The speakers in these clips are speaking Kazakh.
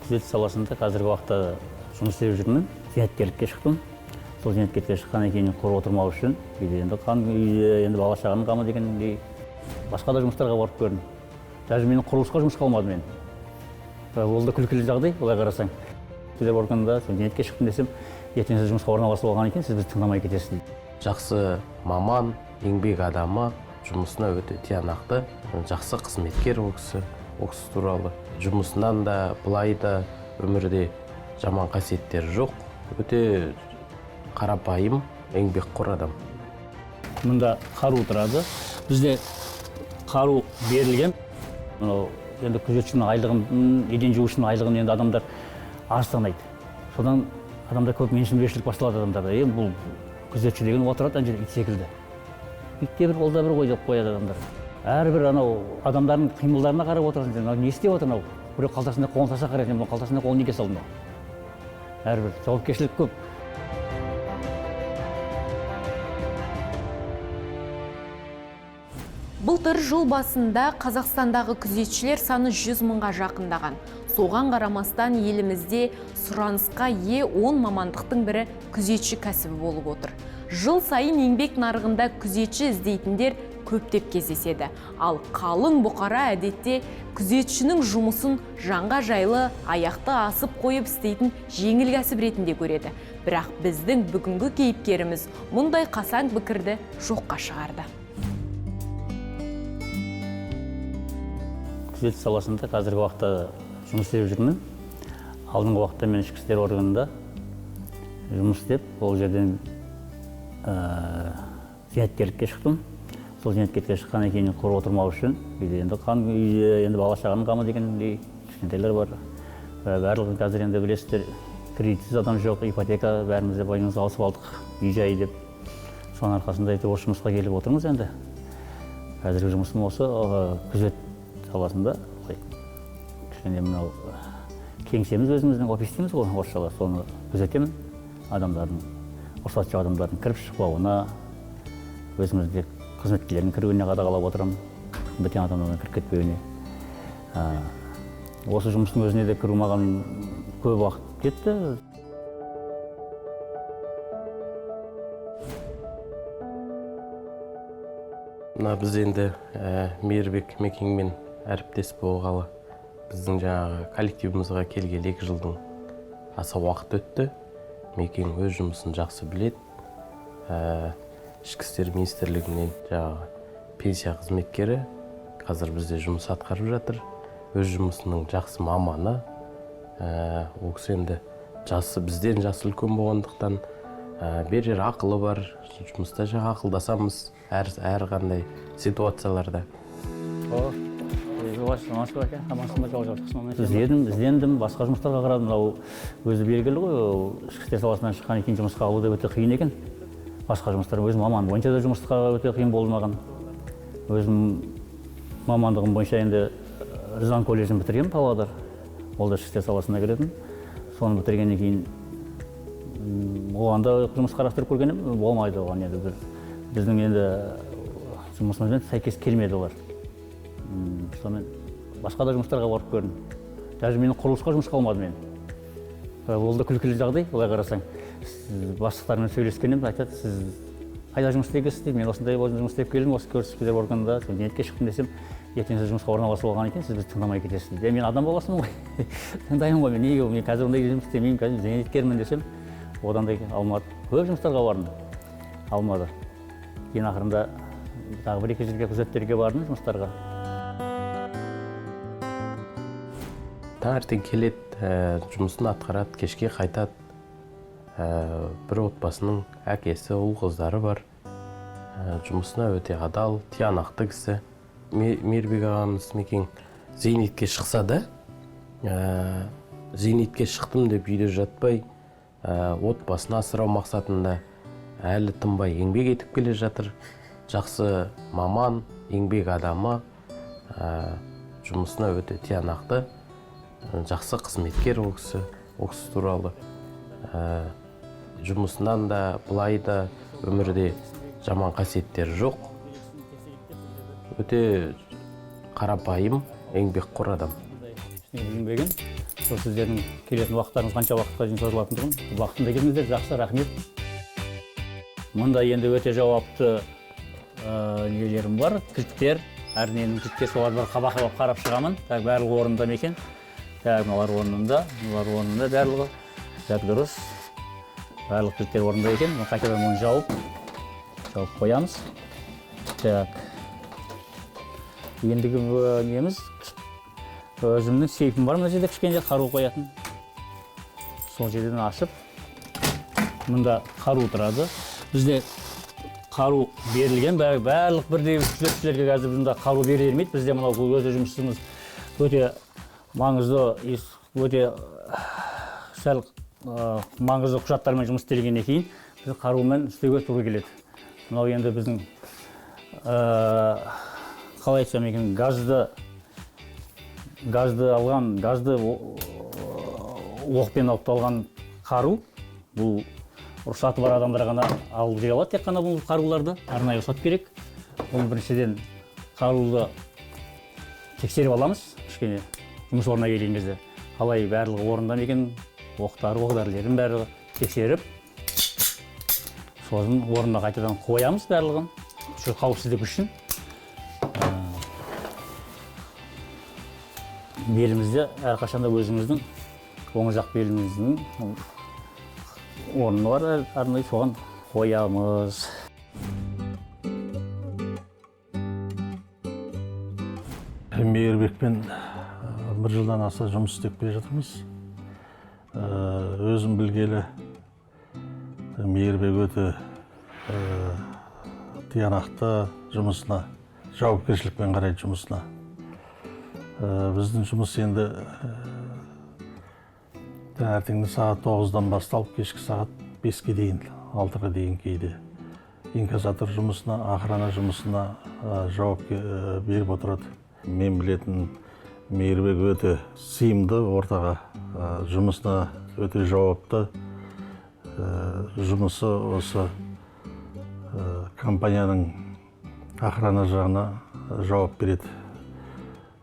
Күзет саласында қазіргі уақытта жұмыс істеп жүрмін. Зейнеткерлікке шықтым. Сол зейнеткерлікке шыққаннан кейін құр отырмау үшін үйде енді қан үйде енді бала шағаның қамы дегендей басқа да жұмыстарға барып көрдім. Даже менің құрылысқа жұмысқа алмады мен. Ол да күлкілі жағдай, олай қарасаң. Күзет органында зейнетке шықтым десем, ертең сіз жұмысқа орналасып алған екен, сіз бізді тыңдамай кетесіз дейді. Жақсы маман, еңбек адамы, жұмысына өте тиянақты, жақсы қызметкер ол кісі. Ол кісі туралы жұмысынан да, былай да өмірде жаман қасиеттері жоқ. Өте қарапайым, еңбекқор адам. Мұнда қару тұрады. Бізде қару берілген. Мынау енді күзетшінің айлығын, еден жуушының айлығын енді адамдар аз санайды. Содан адамдар көп менсінбеушілік басталады адамдарда. Енді бұл күзетші деген отырады ана жерде ит секілді. Ит те бір, ол да бір ғой деп қояды адамдар. Әрбір анау адамдардың қимылдарына қарап отырасың сен, мынау не істеп отыр мынау? Біреу қалтасында қолын салса қарайсың, мынау қалтасында қолын неге салды мынау? Әрбір жауапкершілік көп. Былтыр жыл басында Қазақстандағы күзетшілер саны 100 мыңға жақындаған. Соған қарамастан елімізде сұранысқа ие 10 мамандықтың бірі күзетші кәсібі болып отыр. Жыл сайын еңбек нарығында күзетші іздейтіндер көптеп кездеседі. Ал қалың бұқара әдетте күзетшінің жұмысын жанға жайлы, аяқты асып қойып істейтін жеңіл кәсіп ретінде көреді. Бірақ біздің бүгінгі кейіпкеріміз мұндай қасаң пікірді жоққа шығарды. Күзет саласында қазіргі уақытта жұмыс істеп жүрмін. Алдыңғы уақытта мен ішкі істер органында жұмыс істеп, ол жерден зейнеткерлікке шықтым. Сол зейнеткерлікке шыққаннан кейін құр отырмау үшін үйде енді қан үйде енді бала шағаның қамы дегендей кішкентайлар бар. Барлығын қазір енді білесіздер, кредитсіз адам жоқ, ипотека бәріміз де бойымызға алысып алдық, үй жай деп. Соның арқасында әйтеуір осы жұмысқа келіп отырмыз енді. Қазіргі жұмысым осы күзет саласында. Кішкене мынау кеңсеміз өзіміздің офис дейміз ғой орысшалап, соны күзетемін. Адамдардың, рұқсаты жоқ адамдардың кіріп шықпауына, өзімізде қызметкерлердің кіруіне қадағалап отырамын, бөтен адамдардың кіріп кетпеуіне. Осы жұмыстың өзіне де кіру маған көп уақыт кетті. Мына біз енді Мейірбек Мекеңмен әріптес болғалы біздің жаңағы коллективімізге келгелі 2 жылдың аса уақыт өтті. Мекең өз жұмысын жақсы біледі. Ішкі істер министрлігінен жаңағы пенсия қызметкері, қазір бізде жұмыс атқарып жатыр. Өз жұмысының жақсы маманы. Ол кісі енді жасы бізден жасы үлкен болғандықтан, берер ақылы бар, жұмыста жаңа ақылдасамыз әр қандай ситуацияларда. Іздедім, іздендім, басқа жұмыстарға қарадым. Мынау өзі белгілі ғой, ол ішкі істер саласынан шыққаннан кейін жұмысқа алу да өте қиын екен. Басқа жұмыстар, өзім маман бойынша да жұмысқа өте қиын болды маған. Өзім мамандығым бойынша енді заң колледжін бітіргенмін, Павлодар. Ол да ішкі істер саласына кіретін. Соны бітіргеннен кейін оған да жұмыс қарастырып көрген едім, болмайды оған енді бір. Біздің енді жұмысымызбен сәйкес келмеді олар. Сонымен басқа да жұмыстарға барып көрдім. Даже менің құрылысқа жұмысқа алмады мен. Ол да күлкілі жағдай, олай қарасаң. Бастықтармен сөйлескенім, айтады, сіз қайда жұмыс істегенсіз дейді. Мен осындай жұмыс істеп келдім, осы көрсетіп істер органында зейнетке шықтым десем, ертең сіз жұмысқа орналасып алған екен, сіз бізді тыңдамай кетесіз дейді. Мен адам баласымын ғой, тыңдаймын ғой мен, неге мен қазір ондай жұмыс істемеймін, қазір зейнеткермін десем, одан да алмады. Көп жұмыстарға бардым, алмады. Кейін ақырында тағы бір-екі жерге күзеттерге бардым жұмыстарға. Таңертең келеді, жұмысын атқарады, кешке қайтады. Бір отбасының әкесі, ұл қыздары бар. Жұмысына өте адал, тиянақты кісі. Мейірбек ағамыз Мекең зейнетке шықса да, зейнетке шықтым деп үйде жатпай, отбасын асырау мақсатында әлі тынбай еңбек етіп келе жатыр. Жақсы маман, еңбек адамы, жұмысына өте тиянақты, жақсы қызметкер ол кісі. Ол кісі туралы жұмысынан да, былай да өмірде жаман қасиеттері жоқ. Өте қарапайым, еңбекқор адам. Еңбегін Сол сіздердің келетін уақыттарыңыз қанша уақытқа дейін созылатындығын. Уақытында келдіңіздер, жақсы, рахмет. Мұнда енді өте жауапты нелерім бар, кілттер, әр ненің кілттер, соларды бір қабақ-қабақ қарап шығамын. Так, барлығы орнында ма екен? Так, мыналар орнында, мыналар орнында барлығы. Так, дұрыс. Барлық кілттер орнында екен. Қайтадан оны жауып қоямыз. Так. Ендігі неміз, өзімнің сейфім бар мына жерде, кішкене қару қоятын. Сол жерден ашып, мұнда қару тұрады. Бізде қару берілген, барлық бірдей күзетшілерге қазір бұнда қару бере бермейді. Бізде мынау өз жұмысымыз өте маңызды, өте сәл маңызды құжаттармен жұмыс істелгеннен кейін біз қарумен істеуге тура келеді. Мынау енді біздің қалай айтсам екен, газды алған, газды оқпен алып алған қару. Бұл рұқсаты бар адамдар ғана алып жүре алады, тек қана бұл қаруларды арнайы рұқсат керек. Бұл біріншіден қаруды тексеріп аламыз, кішкене жұмыс орнына келген кезде қалай барлығы орнында ма екен, оқтары, оқ-дәрілердің барлығы тексеріп, сосын орнына қайтадан қоямыз барлығын, şu қауіпсіздік үшін. Белімізде әрқашанда өзіміздің оң жақ беліміздің орны бар, арнайы соған қоямыз. Мейірбекпен бір жылдан аса жұмыс істеп келе жатырмыз. Өзім білгелі Мейірбек өте тиянақты, жұмысына, жауапкершілікпен қарайды жұмысына. Біздің жұмыс енді таңертеңгі сағат 9-дан басталып, кешкі сағат 5-ке дейін, 6-ға дейін кейде. Инкассатор жұмысына, охрана жұмысына жауап беріп отырады. Мен білетін Мейірбек өте сыйымды ортаға, жұмысына өте жауапты. Жұмысы осы компанияның охрана жағына жауап береді.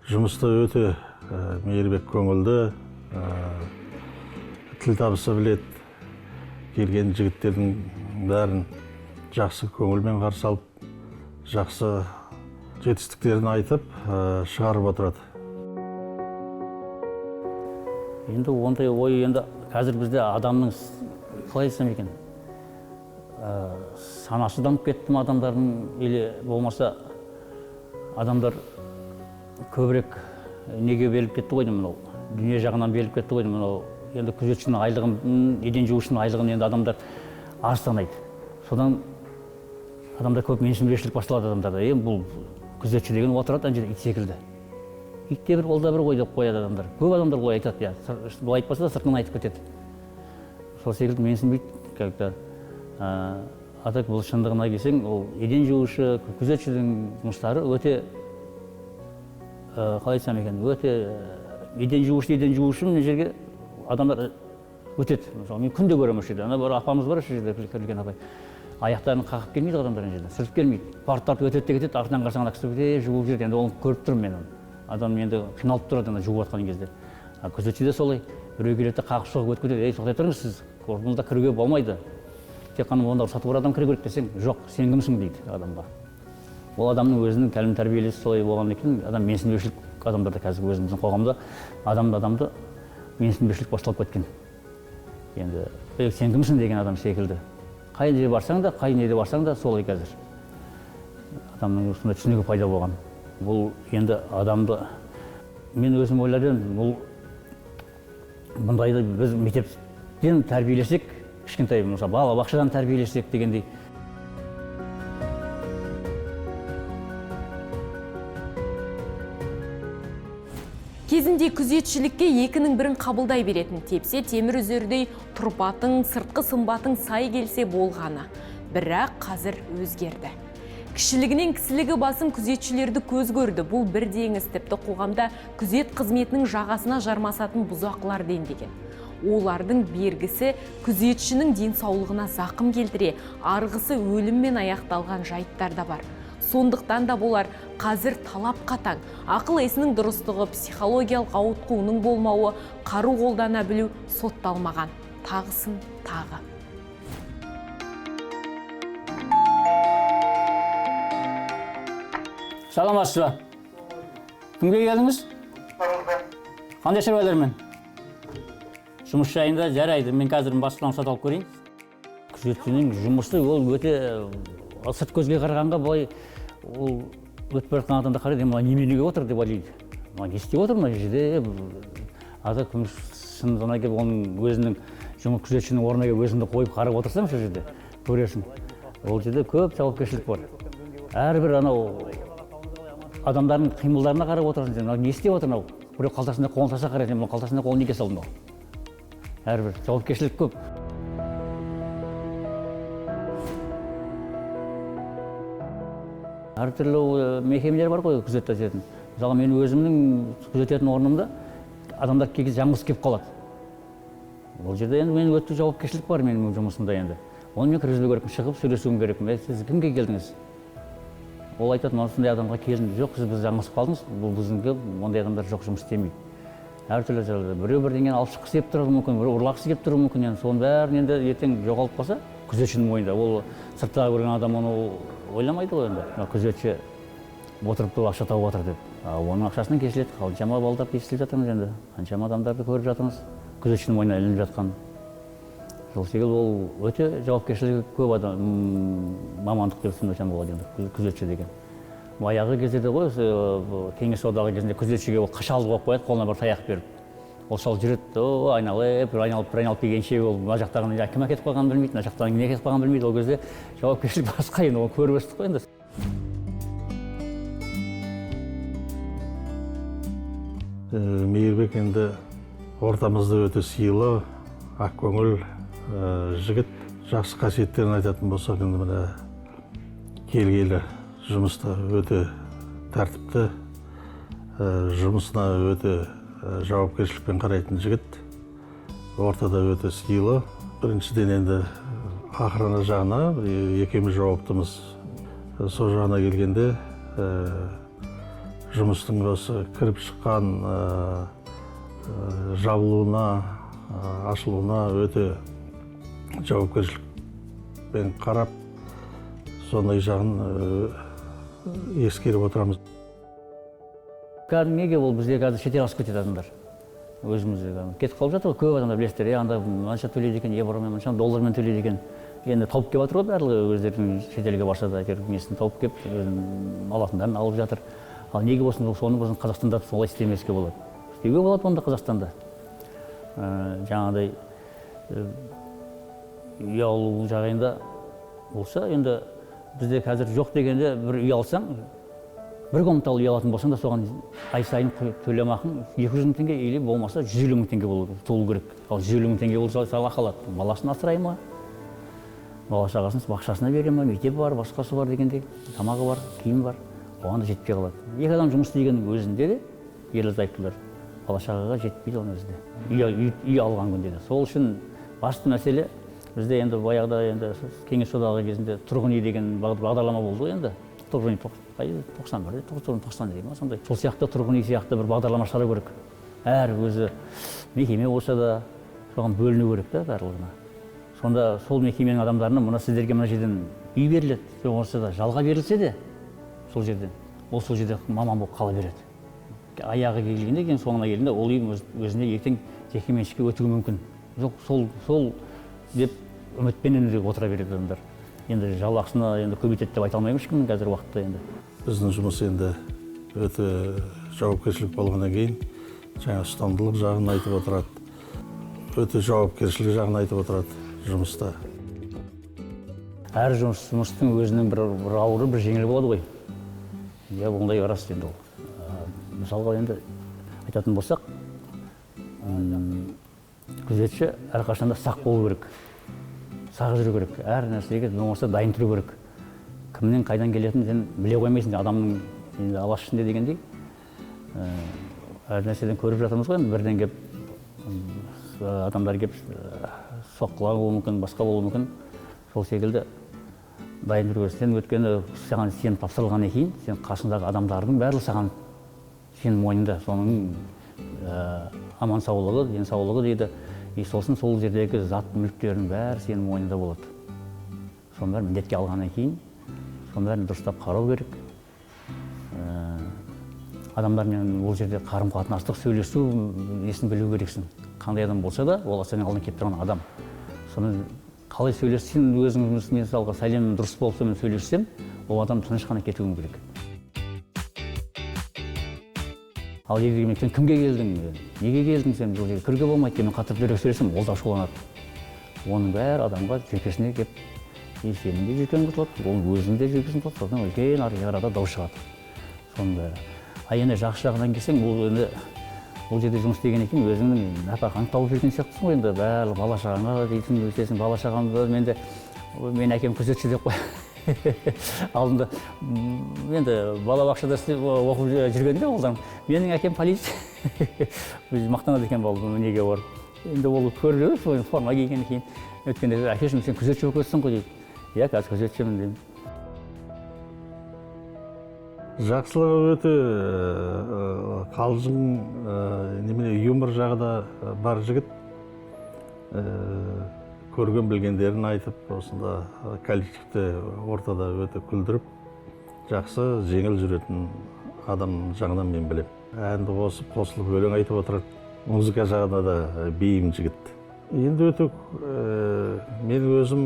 Жұмыста өте Мейірбек көңілді, тіл табыса біледі. Келген жігіттердің бәрін жақсы көңілмен қарсы алып, жақсы жетістіктерін айтып, шығарып отырады. Енді ондай ой енді қазір бізде адамның қалай айтсам екен, санасы дамып кетті ме адамдардың, или болмаса адамдар көбірек неге беріліп кетті ғой мынау, дүние жағынан беріліп кетті ғой мынау. Енді күзетшінің айлығын, еден жуушының айлығын енді адамдар аз санайды. Содан адамдар көп менсінбеушілік басталады адамдарда. Енді бұл күзетші деген отырады ана жерде ит секілді. Ит те бір, ол да бір ғой деп қояды адамдар. Көп адамдар олай айтады, иә. Былай айтпаса да сыртынан айтып кетеді. Сол секілді менсінбейді как-то. А так бұл шындығына келсең, ол еден жуушы, күзетшінің жұмыстары өте, қалай айтсам екен, өте еден жуушы мына жерге адамдар өтеді. Мысалы, мен күнде көремін осы жерде. Ана бір апамыз бар осы жерде, кірген апай. Аяқтарын қағып келмейді адамдар ана жерде, сүртіп келмейді. Парт-тарт өтеді де кетеді, артынан қарасаң ана кісі өте жуып жүреді. Енді оны көріп тұрмын мен оны. Адам енді қиналып тұрады ана жуып жатқан кезде. Күзетші де солай, біреу келеді де қағып соғып өтіп кетеді. Ей, тоқтай тұрыңыз сіз, мұнда кіруге болмайды. Тек қана онда рұқсаты бар адам кіре керек десең, жоқ, сен кімсің дейді адамға. Ол адамның өзінің тәлім тәрбиелесі солай болған екен, адам менсінбеушілік адамдарда қазір өзіміздің қоғамда адамды менсінбеушілік басталып кеткен. Енді сен кімсің деген адам секілді. Қай жерге барсаң да, қай неде барсаң да солай қазір. Адамның осындай түсінігі пайда болған. Бұл енді адамды, мен өзім ойлар едім, бұл бұндайды біз мектептен тәрбиелесек, кішкентай мысалы бала бақшадан тәрбиелесек дегендей. Кезінде күзетшілікке екінің бірін қабылдай беретін, тепсе темір үзердей тұрпатың, сыртқы сымбатың сай келсе болғаны. Бірақ қазір өзгерді. Кішілігінен кісілігі басым күзетшілерді көз көрді. Бұл бір деңіз, тіпті қоғамда күзет қызметінің жағасына жармасатын бұзақылар дендеген. Олардың бергісі күзетшінің денсаулығына зақым келтіре, арғысы өліммен аяқталған жайттар да бар. Сондықтан да болар, қазір талап қатаң. Ақыл есінің дұрыстығы, психологиялық ауытқуының болмауы, қару қолдана білу сотталмаған. Тағысын тағы. Саламатсыз ба? Кімге келдіңіз? Қандай шаруалармен? Жұмыс жайында жарайды, мен қазір бастықтан рұқсат алып көрейін. Күзетшінің жұмысы ол өте сырт көзге қарағанға былай ол өтіп бара жатқан адамдар қарайды, мына неменеге отыр деп ойлайды. Мына не істеп отыр мына жерде? Ата күміс шынына келіп оның өзінің жұмыс күзетшінің орнына келіп өзіңді қойып қарап отырсаң сол жерде көресің. Ол жерде көп жауапкершілік бар. Әрбір анау адамдардың қимылдарына қарап отырасың, мынау не істеп отыр мынау? Біреу қалтасында қолын салса қарайсың, мынау қалтасында қолын неге салды мынау? Әрбір жауапкершілік көп. Әртүрлі мекемелер бар ғой күзетте өтетін. Мысалы, мен өзімнің күзететін орнымда адамдар кей кезде жаңғыз келіп қалады. Ол жерде енді менің өте жауапкершілік бар менің жұмысымда енді. Оны мен кіргізбеу керекпін, шығып сөйлесуім керекпін. Сіз кімге келдіңіз? Ол айтады, мен осындай адамға келдім. Жоқ, сіз бізді жаңғыз қалдыңыз, бұл біздіңкі ондай адамдар жоқ, жұмыс істемейді. Әртүрлі жағдайда біреу бірдеңені алып шыққысы келіп тұруы мүмкін, біреу ұрлағысы келіп тұруы мүмкін. Енді соның бәрін енді ертең жоғалып қалса, күзетшінің мойнында. Ол сырттағы көрген адам оны ойламайды ғой енді. Күзетші отырып тұрып ақша тауып жатыр деп. Оның ақшасынан кесіледі. Қаншама балдарды естіліп жатырмыз енді. Қаншама адамдарды көріп жатырмыз. Күзетшінің мойнына ілініп жатқан. Сол секілді ол өте жауапкершілігі көп адам, мамандық деп түсінсем болады енді, күзетші деген. Баяғы кездерде ғой, Кеңес одағы кезінде күзетшіге ол қашалды қойып қояды, қолына бір таяқ беріп. Ол шал жүреді, о, айналып, бір айналып, бір айналып келгенше ол мына жақтағының кім әкетіп қойғанын білмейді, мына жақтағының не әкетіп қойғанын білмейді. Ол кезде жауапкершілік басқа енді, оны көріп өстік қой енді. Мейірбек енді ортамызда өте сыйлы, ақкөңіл жігіт. Жақсы қасиеттерін айтатын болсақ, енді міне келгелі жұмыста өте тәртіпті, жұмысына өте жауапкершілікпен қарайтын жігіт. Ортада өте сыйлы. Біріншіден енді охрана жағына екеуміз жауаптымыз. Сол жағына келгенде жұмыстың осы кіріп шыққан жабылуына, ашылуына өте жауапкершілікпен қарап, сондай жағын ескеріп отырамыз. Кәдімгі неге ол бізге қазір шетел асып кетеді адамдар? Өзімізде кетіп қалып жатыр ғой, көп адамдар білесіздер, анда мынанша төлейді екен, евромен, мынанша доллармен төлейді екен. Енді тауып келіп жатыр ғой барлығы, өздерінің шетелге барса да әйтеуір несін тауып келіп, өзінің алатындарын алып жатыр. Ал неге болсын, соны біздің Қазақстанда солай істемеске болады? Істеуге болады онда Қазақстанда. Жаңағыдай үй алу жағдайында болса, енді бізде қазір жоқ дегенде бір үй алсаң, бір комнаталы үй алатын болсаң да соған ай сайын төлемақың 200 мың теңге или болмаса 150 мың теңге толу керек. Ал 150 мың теңге болса салақы алады. Баласын асырай ма? Бала шағасын бақшасына бере ма? Мектебі бар, басқасы бар дегендей, тамағы бар, киім бар. Оған да жетпей қалады. Екі адам жұмыс істегеннің өзінде де ерлі зайыптылар бала шағаға жетпейді оның өзі де. Үй алған күнде де. Сол үшін басты мәселе бізде енді баяғыда енді Кеңес одағы кезінде тұрғын үй деген бағдарлама болды ғой енді. Тұрғын үй 91, 90 деген сондай. Сол сияқты тұрғын үй сияқты бір бағдарлама шығару керек. Әр өзі мекеме болса да соған бөліну керек та барлығына. Сонда сол мекеменің адамдарына мына сіздерге мына жерден үй беріледі, сол болса да жалға берілсе де сол жерден, ол сол жерде маман болып қала береді. Аяғы келгенде, кейін соңына келгенде ол үй өзіне ертең жеке меншікке өтуі мүмкін. Жоқ, сол деп үмітпенен де отыра береді адамдар. Енді жалақысына енді көбейтеді деп айта алмаймын ешкімнің қазір уақытта енді. Біздің жұмыс енді өте жауапкершілік болғаннан кейін жаңа ұстамдылық жағын айтып отырады, өте жауапкершілік жағын айтып отырады жұмыста. Әр жұмыстың өзінің бір ауыры, бір жеңілі болады ғой. Иә, ондай рас енді ол. Мысалға енді айтатын болсақ, күзетші әрқашанда сақ болу керек. Сақ жүру керек. Әр нәрсеге болмаса дайын тұру керек. Кімнен қайдан келетінін сен біле қоймайсың, адамның енді алаш ішінде дегендей. Әр нәрседен көріп жатырмыз ғой, енді бірден келіп адамдар келіп соққылар болуы мүмкін, басқа болуы мүмкін. Сол секілді Дайын тұру керек. Сен өйткені саған сеніп тапсырылғаннан кейін сен қасыңдағы адамдардың барлығы саған сенің мойныңда, соның аман саулығы, денсаулығы дейді. И сосын сол жердегі зат мүліктердің бәрі сенің мойныңда болады. Соның бәрін міндетке алғаннан кейін соның бәрін дұрыстап қарау керек. Адамдармен ол жерде қарым-қатынастық сөйлесу несін білу керексің. Қандай адам болса да, ол сенің алдына келіп тұрған адам. Сонымен қалай сөйлессең, өзің мысалға сәлем дұрыс болып сонымен сөйлессем, ол адам тыныш қана кетуім керек. Ал егер мен сен кімге келдің, неге келдің сен, бұл жерге кіруге болмайды деп мен қатты дөрекі сөйлесем, ол да ашуланады. Оның бәрі адамға жүйкесіне келіп, и сенің де жүйкең құртылады, ол өзінің де жүйкесін құртылады, содан үлкен арада дау шығады. Соның бәрі. А енді жақсы жағынан келсең, ол енді ол жерде жұмыс істегеннен кейін өзіңнің нәпақаңды тауып жүрген сияқтысың ғой енді, барлық бала шағаңа дейтін өсесің, бала шағамды мен де, мен әкем күзетші деп қой. Алдында енді балабақшада оқып жүргенде олдан менің әкем полиция. Өзі мақтанады екен бұл неге барып. Енді ол көріп жүр, форма кигеннен кейін. Өткенде әкешім сен күзетші болып кетсің ғой дейді. Иә, қазір күзетшімін деймін. Жақсылығы өте қалжың, немене юмор жағы да бар жігіт. Көрген білгендерін айтып, осында коллективті ортада өте күлдіріп, жақсы, жеңіл жүретін адам жағынан мен білем. Әнді қосып, қосылып өлең айтып отырады. Музыка жағына да бейім жігіт. Енді өте мен өзім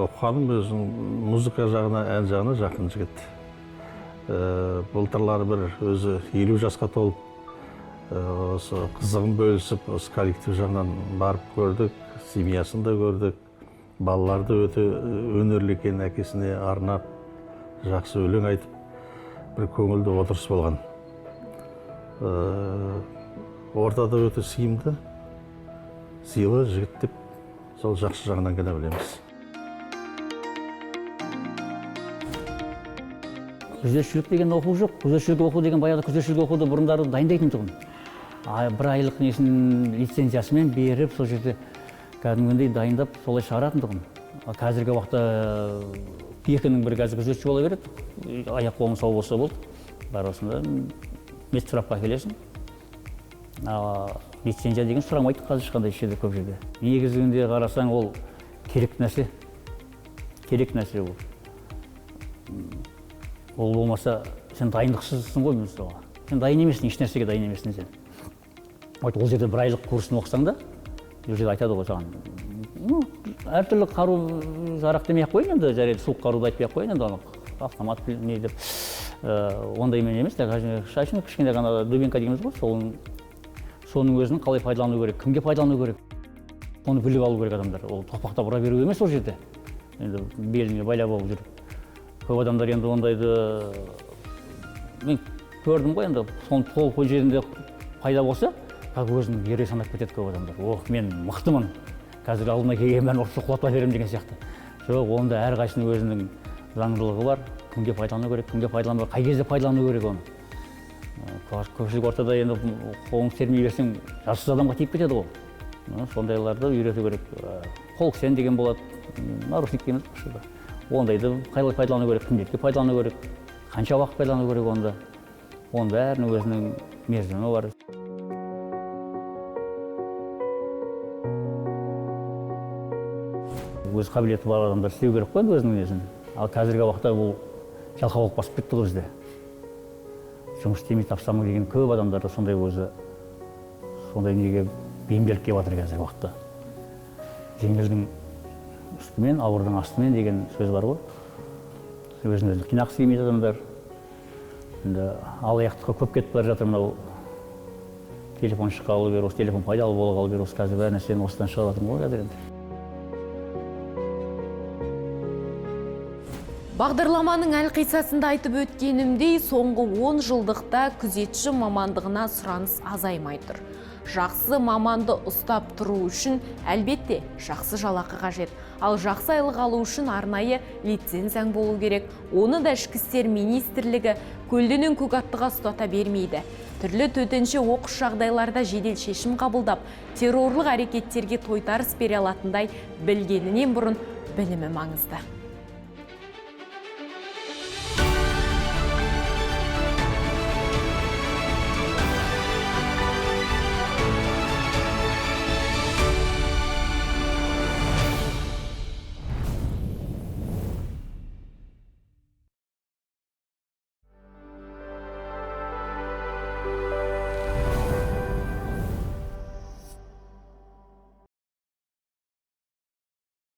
ұққаным, өзім музыка жағына, ән жағына жақын жігіт. Былтырлары бір өзі 50 жасқа толып, осы қызығын бөлісіп, осы коллектив жағынан барып көрдік, семьясын да көрдік. Балаларды өте өнерлі екен, әкесіне арнап, жақсы өлең айтып, бір көңілді отырыс болған. Ортада өте сыйымды, сыйлы жігіт деп сол жақсы жағынан ғана білеміз. Күзетшілік деген оқу жоқ. Күзетшілік оқу деген баяғыда күзетшілік оқуды бұрындары дайындайтын тұғын. Бір айлық несін лицензиясымен беріп, сол жерде кәдімгідей дайындап солай шығаратын тұғын. Қазіргі уақытта екінің бірі қазір күзетші бола береді. Аяқ қолың сау болса болды. Барасың да медсұрапқа келесің. Лицензия деген сұрамайды қазір ешқандай жерде, көп жерде. Негізінде қарасаң, ол керек нәрсе. Керек нәрсе ол. Ол болмаса, сен дайындықсызсың ғой мысалға. Сен дайын емессің, еш нәрсеге дайын емессің сен. Ол жерде бір айлық курсын оқысаң да, ол жерде айтады ғой саған. Әртүрлі қару жарақ демей ақ қояйын енді, жарайды, суық қаруды айтпай ақ қояйын енді, оны автомат не деп. Ондаймен емес, шашын кішкене ғана дубинка дейміз ғой, соның өзін қалай пайдалану керек, кімге пайдалану керек, оны біліп алу керек адамдар. Ол тоқпақтап ұра беру емес ол жерде. Енді беліңе байлап алып жүріп. Көп адамдар енді ондайды мен көрдім ғой енді, соның толық ол жерінде пайда болса, как өзін герой санап кетеді көп адамдар. Ох, мен мықтымын, қазір алдыма келген бәрін ұрып құлатпай беремін деген сияқты. Жоқ, онда әрқайсының өзінің заңдылығы бар, кімге пайдалану керек, кімге пайдалану керек, қай кезде пайдалану керек оны. Көпшілік ортада енді қолыңды сермей берсең, жассыз адамға тиіп кетеді ғой. Сондайларды үйрету керек. Қол кісен деген болады, наручник дейміз ғой. Ондайды қалай пайдалану керек, кімдерге пайдалану керек, қанша уақыт пайдалану керек онда. Оның бәрінің өзінің мерзімі бар. Өз қабілеті бар адамдар істеу керек қой өзінің несін. Ал қазіргі уақытта бұл жалқаулық басып кетті ғой бізде. Жұмыс істемей тапсам деген көп адамдар да сондай өзі сондай неге бейімделіп келіп жатыр қазіргі уақытта. Жеңілдің үстімен, ауырдың астымен деген сөз бар ғой. Өзін өзі қинағысы келмейді адамдар. Енді алаяқтыққа көп кетіп бара жатыр мынау. Телефон шыққалы бері, осы телефон пайдалы болғалы бері, осы қазір бәр нәрсені осыдан шығарып жатырмын ғой қазір енді. Бағдарламаның әлқиссасында айтып өткенімдей, соңғы 10 жылдықта күзетші мамандығына сұраныс азаймай тұр. Жақсы маманды ұстап тұру үшін әлбетте жақсы жалақы қажет. Ал жақсы айлық алу үшін арнайы лицензияң болу керек. Оны да Ішкі істер министрлігі көлденең көк аттыға ұстата бермейді. Түрлі төтенше оқыс жағдайларда жедел шешім қабылдап, террорлық әрекеттерге тойтарыс бере алатындай білгенінен бұрын білімі маңызды.